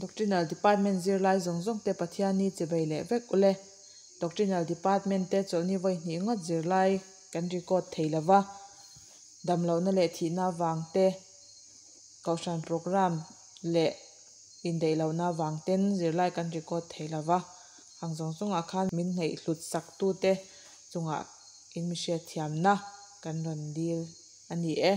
Doctrinal Department zirlai zawng zawng te Pathianni chibei leh vek ule. Doctrinal Department te chawlhni vawi hnih ngawt zirlai kan record thei lova, damlohna leh thihna avang te, Kohhran programme leh indaihlohna avang ten zirlai kan record thei lova, ang zawng zawngah khan min ngaihhlut sak tute chungah in mi hriatthiamna kan rawn dil a ni e.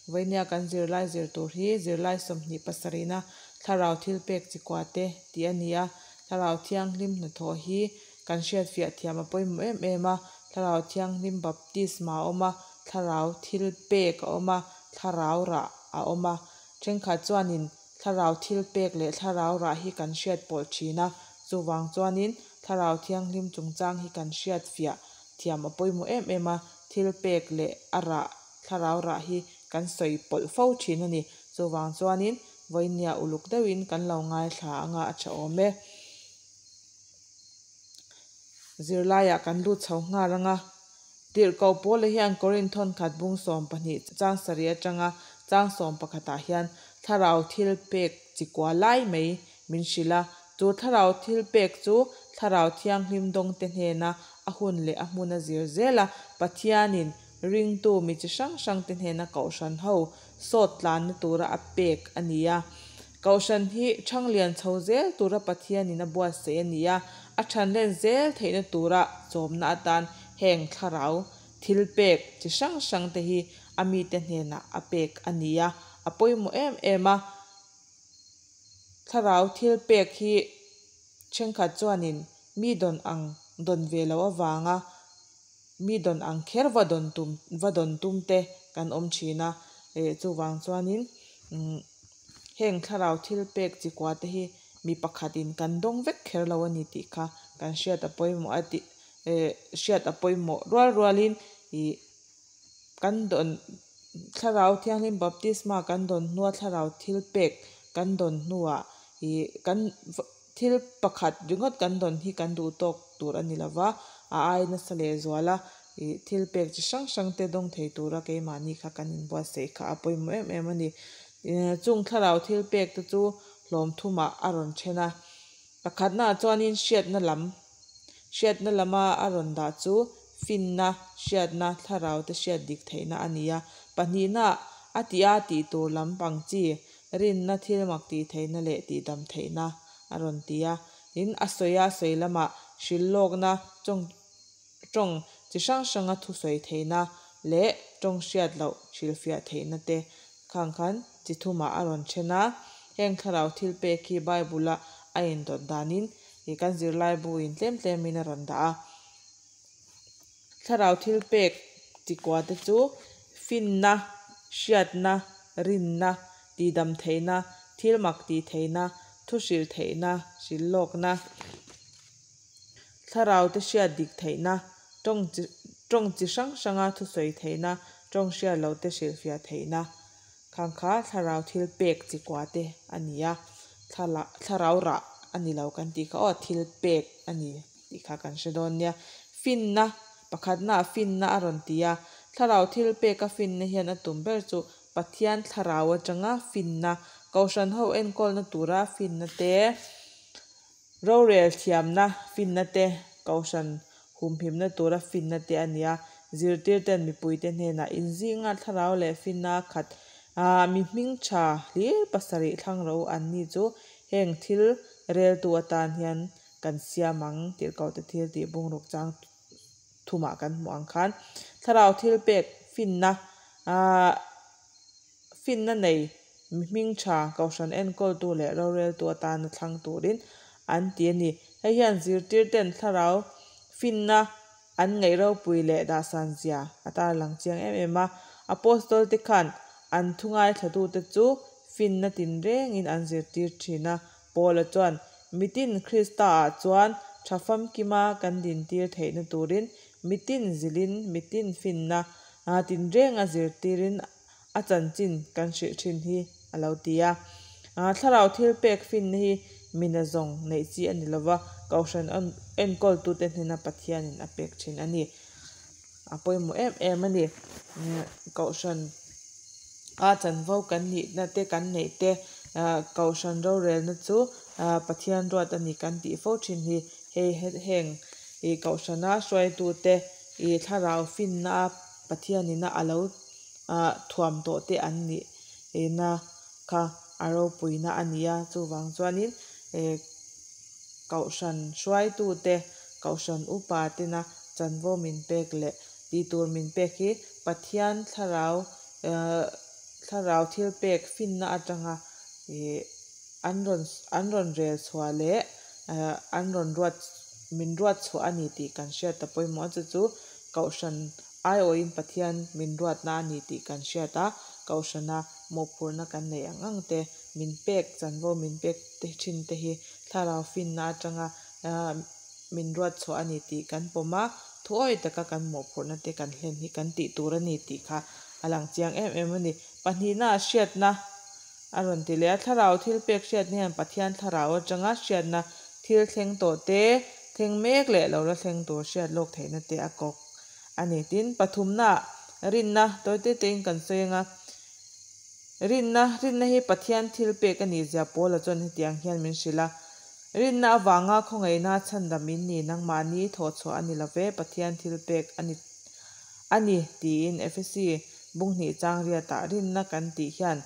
Vawinia kan zirlai zir tur hi zirlai 27na thlarau thil pek chi kua te tih a ni a, thlarau thianghlim hnathawh hi kan hriatfiah thiam a pawimawh em em a, thlarau thianghlim baptisma a awm a, thlarau thil pek a awm a, thlarau rah a awm a, thenkhat chuanin thlarau thil pek leh thlarau rah hi kan hriat pawlh thin a, chuvang chuanin thlarau thianghlim chungchang hi kan hriatfiah thiam a pawimawh em em a, thil pek leh a rah, thlarau rah hi kan sawi pawlh fo thin a ni. Chuvang chuanin vawinia uluk deuhin kan lo ngaithla anga a tha awm e. Zirlaiah kan lut chho nghal anga Tirhkoh Paula hian Korinth thawnkhat bung 12 chang sarih atanga chang 11ah hian thlarau thil pek chi kua lai mai min hrilh a, chu thlarau thil pek chu thlarau thianghlim dawngte hnena a hun leh a hmun a zir zel a, Pathianin ringtu mi chi hrang hrangte hnena kohhran ho sawt tlanna tura a pek a ni a. Kohhran hi thanglian chho zel tura Pathianin a buatsaih a ni a, a thanlen zel theihna tura chawmna atan heng thlarau thil pek chi hrang hrangte hi a mite hnenah a pek a ni a, a pawimawh em em a. Thlarau thil pek hi thenkhat chuanin mi dawn ang dawn ve loh avanga mi dawn ang kher va dawn tum va dawn tum te kan awm thin a, eh chuvang chuanin umm heng thlarau thil pek chi kua te hi mi pakhatin kan dawng vek kher lo a ni tih kha kan hriat a pawimawh a tih eh hriat a pawimawh rual rualin ih kan dawn thlarau thianghlim baptisma kan dawn hnua thlarau thil pek kan dawn hnuah ih kan thil pakhat ringawt kan dawn hi kan duh tawk tur a ni lova, a ai nasa leh zual a, ih thil pek chi hrang hrang te dawng thei tura keimahni kha kan inbuatsaih kha a pawimawh em em a ni. Chung thlarau thil pek te chu hlawm thumah a rawn then a, pakhatnaah chuanin hriatna lam, hriatna lama a rawn dah chu finna, hriatna, thlarau te hriat dik theihna a ni a, pahnihnaah a tih a tih tur lam pang chi, rinna thil mak tih theihna leh tihdam theihna a rawn ti a. Tin, a sawi a sawi lamah hrilhlawkna tawng tawng chi hrang hranga thusawi theihna leh tawng hriat loh hrilhfiah theihna te khang khan chi thumah a rawn then a. Heng thlarau thil pek hi Bible-a a indawt danin ih kan zirlaibuin tlem tlemin a rawn dah a. Thlarau thil pek chi kua te chu finna, hriatna, rinna, tihdam theihna, thil mak tih theihna, thu hrilh theihna, hrilhlawkna, thlarau te hriat dik theihna, tawng chi tawng chi hrang hranga thusawi theihna, tawng hriat loh te hrilhfiah theihna khang kha thlarau thil pek chi kua te a ni a, thla thlarau rah a ni lo kan tih kha aw thil pek a ni. tih kha kan hre dawn nia. Finna, pakhatnaah finna a rawn ti a, thlarau thil peka finna hian a tum ber chu Pathian thlarau atanga finna, Kohhran ho enkawlna tura finna te, rorel thiamna finna te, Kohhran humhimna tura finna te a ni a. Zirtirten mipuite hnenah inzinga thlarau leh finna khat mi hming tha hlir pasarih thlang ro an ni chu heng thil reltu atan hian kan siam ang tirhkohte thil tih bungruk chang thumah kan hmuh ang khan thlarau thil pek finna ahh finna nei mi hming tha kohhran enkawltu leh roreltu atana thlang turin an ti a ni. Hei hian zirtirten thlarau finna an ngaih ropui leh dahsan zia a tarlang chiang em em a. Apostol te khan an thu ngaithlatute chu finna tinrengin an zirtir thin a, Paula chuan, Mitin Krista-ah chuan tha famkima kan dintir theihna turin mitin zilin, mitin finna tinrenga zirtirin a chanchin kan hrilh thin hi a lo ti a. Thlarau thil pek finna hi mina zawng neih chi a ni lova, Kohhran enkawltute hnena Pathianin a pek thin a ni. A pawimawh em em a ni. Kohhran a chanvo kan nihna te kan neih te. Kohhran rorelna chu Pathian ruat a ni kan tih fo thin hi. Hei heng ih kohhrana hruaitute ih thlarau finna a Pathianina a lo ah thuam tawh te an nih na kha a ropuina a ni a. Chuvang chuanin eh kohhran hruaitute kohhran upa tena chanvo min pek leh tih tur min pek hi Pathian thlarau eh thlarau thil pek finna atanga ih an rawn an rawn rel chhuah leh eh an rawn ruat min ruat chhuah a ni tih kan hriat a pawimawh a chu chu kohhran aiawhin Pathian min ruatna a ni tih kan hriat a kohhrana mawhphurhna kan neih ang ang te min pek chanvo min pek te thin te hi thlarau finna atanga ah min ruat chhuah a ni tih kan pawm a thuawi taka kan mawhphurhna te kan hlen hi kan tih tur a ni tih kha a lang chiang em em a ni. Pahnihna ah hriatna a rawn ti leh a thlarau thil pek hriatna hian Pathian thlarau atanga hriatna thil thleng tawh te thleng mek leh lo la thleng tur hriat lawk theihna te a kawk a ni. Tin pathumna ah rinna tawi te te in kan sawi anga rinna rinna hi Pathian thil pek a nih zia Paula chuan hetiang hian min hrilh a rinna avanga khawngaihna chhandam in ni nangmahni thawhchhuah a ni lo ve Pathian thil pek a ni a ni tiin Efesi bunghnih chang riatah rinna kan tih hian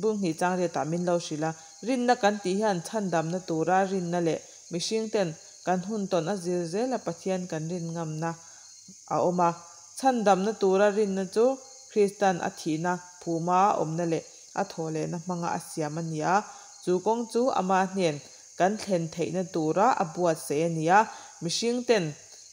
bunghnih chang riatah min lo hrilh a rinna kan tih hian chhandamna tura rinna leh mihring ten kan hun tawn a zir zel a Pathian kan rin ngamna a awm a chhandamna tura rinna chu Kristan a thihna phuma a awmna leh a thawhlehna hmanga a siam a ni a chu kawng chu ama hnen kan thlen theihna tura a buatsaih a ni a mihring ten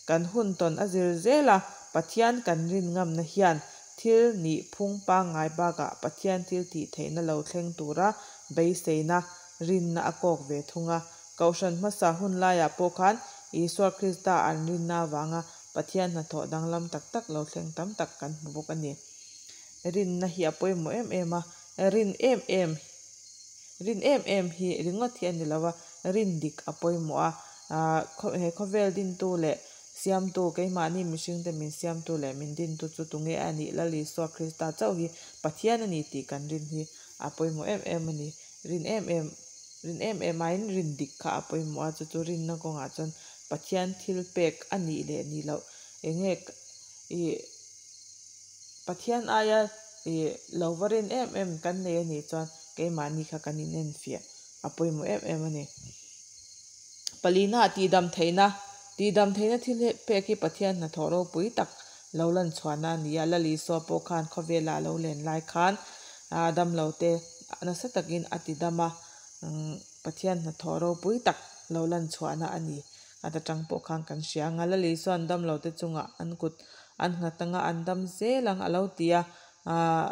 kan hun tawn a zir zel a Pathian kan rin ngamna hian thil nih phung pangngai bakah Pathian thil tih theihna lo thleng tura beiseina rinna a kawk ve thung a kohhran hmasa hun laiah pawh khan Isua Krista an rinna avanga Pathian hnathawh danglam tak tak lo thleng tam tak kan hmu bawk a ni. Rinna hi a pawimawh em em a rin em em rin em em hi ringawt hi a ni lo a rin dik a pawimawh a ah he khawvel dintu leh siamtu keimahni mihring te min siamtu leh min dintu chu tunge a nih Lal Isua Krista chauh hi Pathian a ni tih kan rin hi a pawimawh em em a ni. Rin em em rin em em aiin rin dik kha a pawimawh a chu chu rinna kawngah chuan Pathian thil pek a nih leh nih loh eng nge ih Pathian aia ih lo va rin em em kan nei a nih chuan keimahni kha kan in enfiah a pawimawh em em a ni. Palina ah tihdam theihna tihdam theihna thil pek hi Pathian hnathawh ropui tak lo lan chhuahna a ni a Lal Isua pawh khan khawvela a lo len lai khan ah damlo te nasa takin a ti dam a Pathian hnathawh ropui tak lo lan chhuahna a ni. A ta tang pawh khan kan hria ang a Lal Isua'n damlo te chungah an kut an nghat anga an dam zel ang a lo ti a ah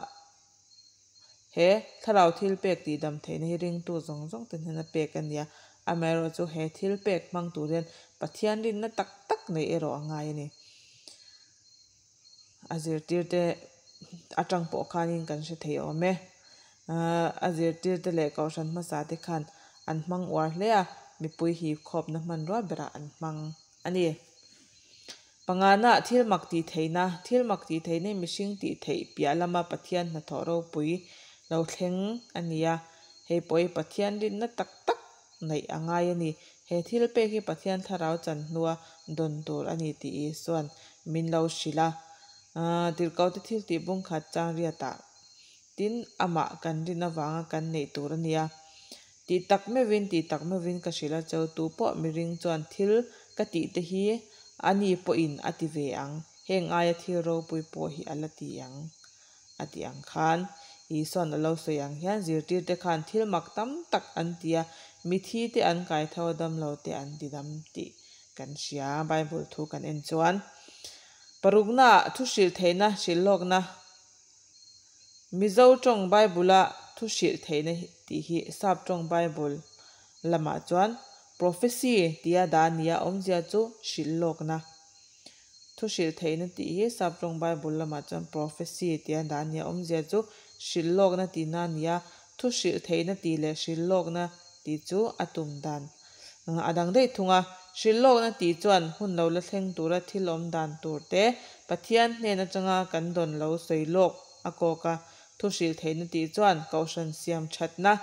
he thlarau thil pek tih dam theihna hi ringtu zawng zawng te hnena pek a ni a amaherawhchu chu he thil pek hmang tur hian Pathian rinna tak tak neih erawh a ngai a ni. A zirtir te atang pawh khanin kan hre thei awm e. Ahh a zirtir te leh kohhran hmasa te khan an hmang uar hle a mipui hi khawpna hmanrua berah an hmang a ni. Pangana thil mak tih theihna thil mak tih theihna hi mihring tih theih piah lama Pathian hnathawh ropui lo thleng a ni a hei pawh hi Pathian rinna tak tak neih a ngai a ni. He thil pek hi Pathian thlarau chan hnua dawn tur a ni tih Isua'n min lo hrilh a. Aaa tirhkohte thil tih bung khat chang riatah tin amah kan rin avanga kan neih tur a ni a. Tih tak meuhin tih tak meuhin ka hrilh a cheu tu pawh miring chuan thil ka tih te hi a ni pawhin a ti ve ang heng aia thil ropui pawh hi a la ti ang a ti ang khan Isua'n a lo sawi ang hian zirtirte khan thil mak tam tak an ti a mithi te an kai tho a damlo te an ti dam tih kan hria Bible thu kan en chuan parukna ah thu hrilh theihna hrilh lawkna Mizo tawng Bible a thu hrilh theihna tih hi sap tawng Bible lamah chuan prophecy tia dah a ni a awmzia chu hrilh lawkna. Thu hrilh theihna tih hi sap tawng Bible lamah chuan prophecy tia dah a ni a awmzia chu hrilh lawkna tihna a ni a thu hrilh theihna tih leh hrilh lawkna tih chu a tum dan a dang daih thung a. Hrilh lawkna tih chuan hun lo la thleng tura thil awm dan tur te Pathian hnen atanga kan dawn lo sawi lawk a kawk a thu hrilh theihna tih chuan kohhran siam thatna.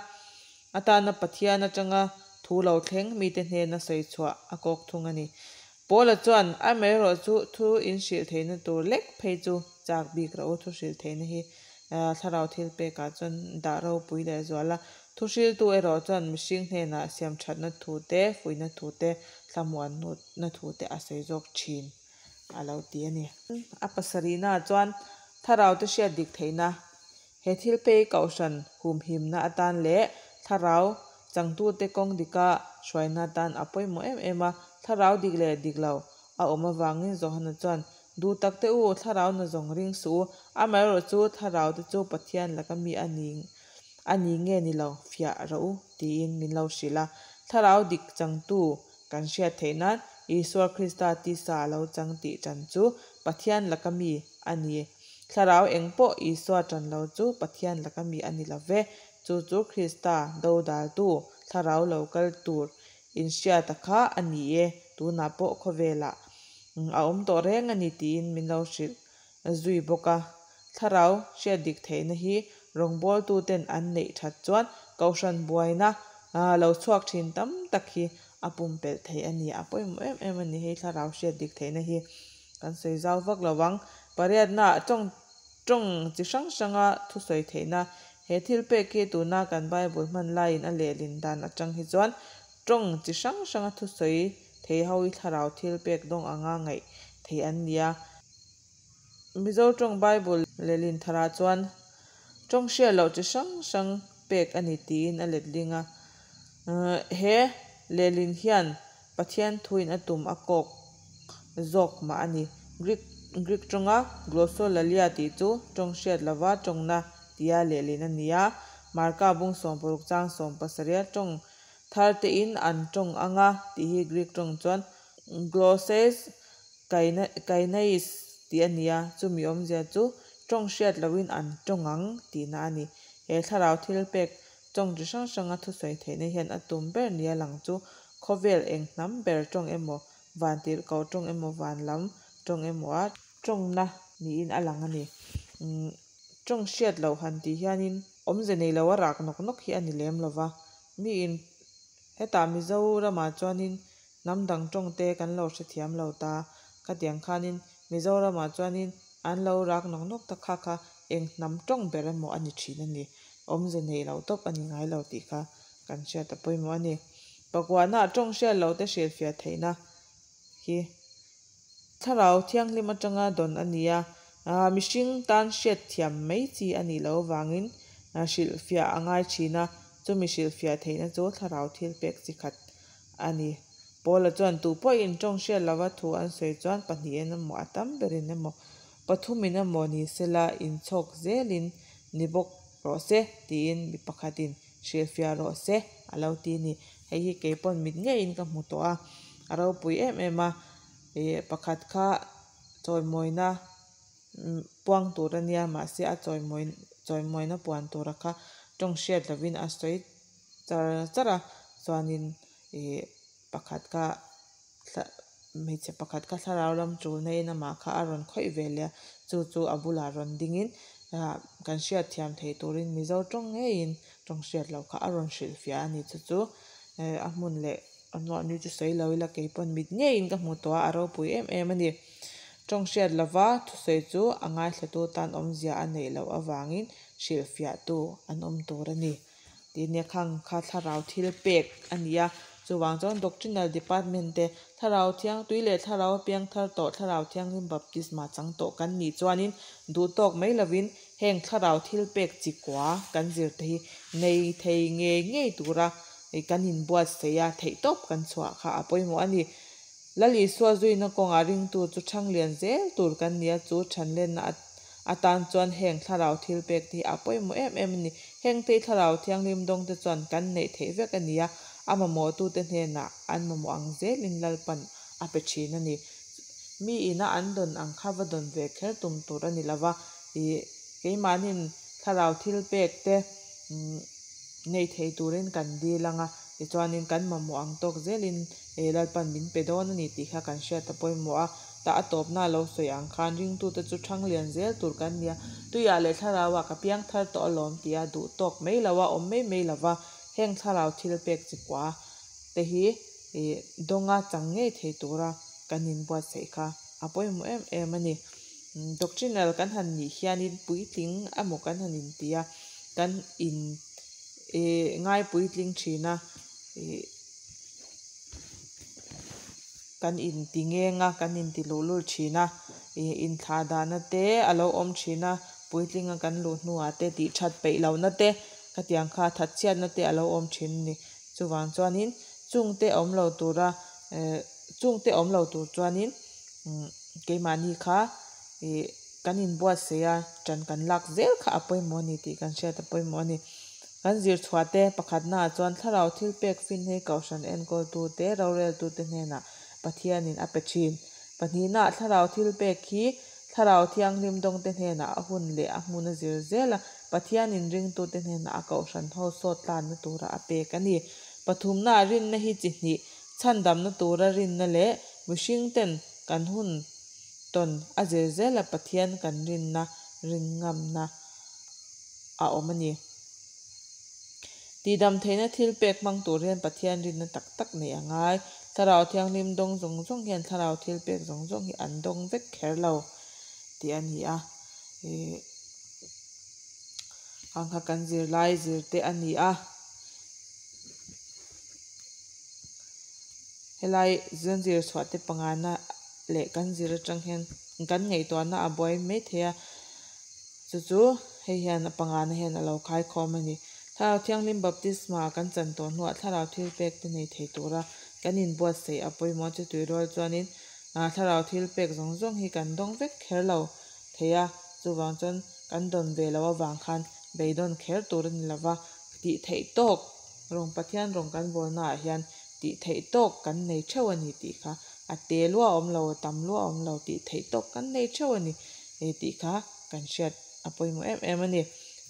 atana Pathian atanga thu lo thleng mite hnena sawi chhuah a kawk thung a ni. Paula chuan, Amaherawhchu thu in hrilh theihna tur lek phei chu chak bik rawh u, thu hrilh theihna hi thlarau thil pekah chuan dah ropui leh zual a, thu hriltu erawh chuan mihring hnenah siamthatna thu te, fuihna thu te, thlamuanna thu te a sawi zawk thin a lo ti a ni. A pasarihnaah chuan thlarau te hriat dik theihna He thil phei kohhran humhimna atan leh thlarau changtute kawng dika hruaina atan a pawimawh em em a. Thlarau dik leh dik lo a awm avangin Johana chuan, Duh tak teh u, thlarau na zawng ring suh u, amaherawhchu thlarau te chu Pathian laka mi a ni a ni nge ni lo, fiah rawh u, tiin min lo hrilh a. Thlarau dik changtu kan hriat theih nan Isua Krista tisa a lo chang tih ṭan chu Pathian laka mi a ni. Thlarau eng pawh Isua ṭan lo chu Pathian laka mi a ni lo ve. Chu chu Krista dodaltu thlarau lo kal tur inhriata kha a ni e, tunah pawh khawvelah a awm tawh reng a ni tiin min lo hrilh zui bawk a. Thlarau hriat dik theihna hi rawngbawltuten an neih ṭhat chuan kohhran buaina lo chhuak ṭhin tam tak hi a pumpelh theih a ni. A pawimawh em em a ni hei thlarau hriat dik theihna hi kan sawi zau vak lo ang. Pariatna tawng tawng chi hrang hranga thusawi theihna he thil pek hi tuna kan Bible hman laiin a lehlin dan atang hi chuan tawng chi hrang hranga thusawi thei ho hi thlarau thil pek dawng anga ngaih theih an ni a. Mizo tawng Bible lehlin tharah chuan tawng hriat loh chi hrang hrang pek a ni tiin a letling a. He lehlin hian Pathian thuin a tum a kawk zawk mah a ni. Greek Greek tawnga glossolalia tih chu tawng hriat lova tawngna tia lehlin a ni a. Marka bung 60 chang 70 tawng thar tein an tawng anga tih hi Greek tawng chuan glosses Kainais tih a ni a, chumi awmzia chu tawng hriat lohin an tawng ang tihna a ni. He thlarau thil pek tawng chi hrang hranga thusawi theihna hian a tum ber nia lang chu khawvel eng hnam ber tawng emaw, van tirhkoh tawng emaw, van lam tawng emaw a tawngna niin a lang a ni. Tawng hriat loh han tih hianin awmze nei lo a rak nawk nawk hi a ni lem lova, miin Hetah Mizoramah chuanin hnam dang tawng te kan lo hrethiam lo ta. Khatiang khanin Mizoramah chuanin an lo rak nawk nawk ta kha kha eng hnam tawng ber emaw a ni thin a ni. Awmze nei lo tawp a ni ngai lo tih kha kan hriat a pawimawh a ni. Pakuahna tawng hriat lo te hrilhfiah theihna hi Thlarau Thianghlim atanga dawn a ni a, mihring tan hriatthiam mai chi a nih loh avangin hrilhfiah a ngai thin a, chumi hrilhfiah theihna chu thlarau thil pek chi khat a ni. Paula chuan tu pawhin tawng hriat lova thu an sawi chuan pahnihin emaw a tam berin emaw pathumin emaw ni sela inchhawk zelin ni bawk rawh se tiin mi pakhatin hrilhfiah rawh se a lo ti a ni. Hei hi kei pawn mit ngeiin ka hmu tawh a, a ropui em em a, ih pakhat kha chawimawina puang tur a nia mahse a chawimawi chawimawina puan tura kha tawng hriat lovin a sawi char char a chuanin ih pakhat kha hmeichhe pakhat kha thlarau lam tulna in amah kha a rawn khawih ve leh a chu chu a bulah rawn dingin ah kan hriat thiam theih turin mizo tawng ngeiin tawng hriat loh kha a rawn hrilhfiah a ni chu chu eh a hmun leh a hnuah ni chu sawi lo ila kei pawn mit ngeiin ka hmu tawh a a ropui em em a ni tawng hriat lova thusawi chu a ngaithlatu tan awmzia a neih loh avangin hrilhfiahtu an awm tur a ni. Tih nia khang kha thlarau thil pek a ni a, chuvang chuan Doctrinal Department te thlarau thiang tui leh thlarau a piang thar tawh thlarau thianghlim baptisma chang tawh kan nih chuanin duh tawk mai lovin heng thlarau thil pek chi kua kan zir te hi nei thei ngei ngei tura kan inbuatsaih a theih tawp kan chhuah kha a pawimawh a ni. Lal Isua zuina kawngah ringtu chu chhang lian zel tur kan ni a, chu chhanlenna atan chuan heng thlarau thil pek te hi a pawimawh em em a ni. Heng te hi thlarau thianghlim dawng te chuan kan neih theih vek a ni a, a mamawhtute hnenah an mamawh ang zelin Lalpan a pe thin a ni. Mi ina an dawn ang kha va dawn ve kher tum tur a ni lo va, ih keimahnin thlarau thil pek te nei thei turin kan dil ang a, tichuanin kan mamawh ang tawk zelin Lalpan min pe dawn a ni tih kha kan hriat a pawimawh a, tah a tawpna lo sawi ang khan ringtute chu thang lian zel tur kan nia, tuiah leh thlarauah ka piang thar tawh alawm tia duh tawk mai lo a, awm mai mai lo va, Heng thlarau thil pek chi kua te hi ih dawnga chang ngei thei tura kan inbuatsaih kha a pawimawh em em a ni. Doctrinal kan han nih hianin puitling emaw kan han inti a, kan in ih ngai puitling thin a ih kan inti ngeng a, kan inti luhlul thin a, ih inthlah dahna te a lo awm thin a, puitlinga kan luh hnuah te tih that peih lohna te khatiang kha thatchhiatna te a lo awm thin a ni. Chuvang chuanin chungte awm lo tura eh chungte awm lo tur chuanin umm keimahni kha ih kan inbuatsaih a ṭan kan lak zel kha a pawimawh a ni tih kan hriat a pawimawh a ni. Kan zir chhuah te pakhatnaah chuan thlarau thil pek fin hi kohhran enkawltute roreltute hnenah Pathianin a pe ṭhin. Pahnihnaah thlarau thil pek hi thlarau thianghlim dawngte hnenah a hun leh a hmun a zir zel a, Pathianin ringtute hnenah a kohhran ho sawt tlanna tura a pek a ni. Pathumnaah rinna hi chi hnih, chhandamna tura rinna leh mihringten kan hun tawn a zir zel a Pathian kan rinna rinngamna a awm a ni. Tihdam theihna thil pek hmang tur hian Pathian rinna tak tak neih a ngai. Thlarau Thianghlim dawng zawng zawng hian thlarau thil pek zawng zawng hi an dawng vek kher lo tih a ni a. Ih ang kha kan zirlai zir te a ni a. Helai zan zir chhuah te pangana leh kan zir atang hian kan ngaihtuahna a buai mai thei a. Chu chu hei hian a pangana hian a lo khaikhawm a ni. Thlarau Thianghlim Baptisma kan chan tawh hnuah thlarau thil pek te nei thei tura kan inbuatsaih a pawimawh chu tui rual chuanin thlarau thil pek zawng zawng hi kan dawng vek kher lo thei a, chuvang chuan kan dawn ve loh avang khan beidawn kher tur a ni lova, tih theih tawk rawng Pathian rawng kan bawlnaah hian tih theih tawk kan nei theuh a ni tih kha a te lua awm lo, a tam lua awm lo tih theih tawk kan nei theuh a ni tih kha kan hriat a pawimawh em em a ni.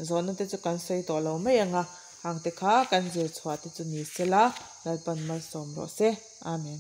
Zawhna te chu kan sawi tawh lo mai ang a, hangte kha kan zir chhuah te chu ni sela Lalpan malsawm rawh se. Amen.